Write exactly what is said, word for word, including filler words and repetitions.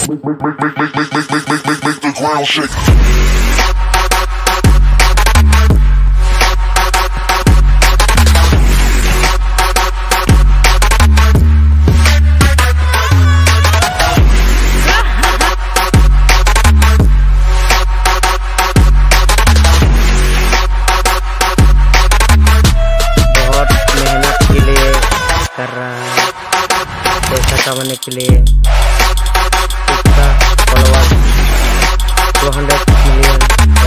Make the ground shake. बहुत मेहनत के लिए कर रहा है, पैसा कमाने के लिए। इसका follower two hundred million।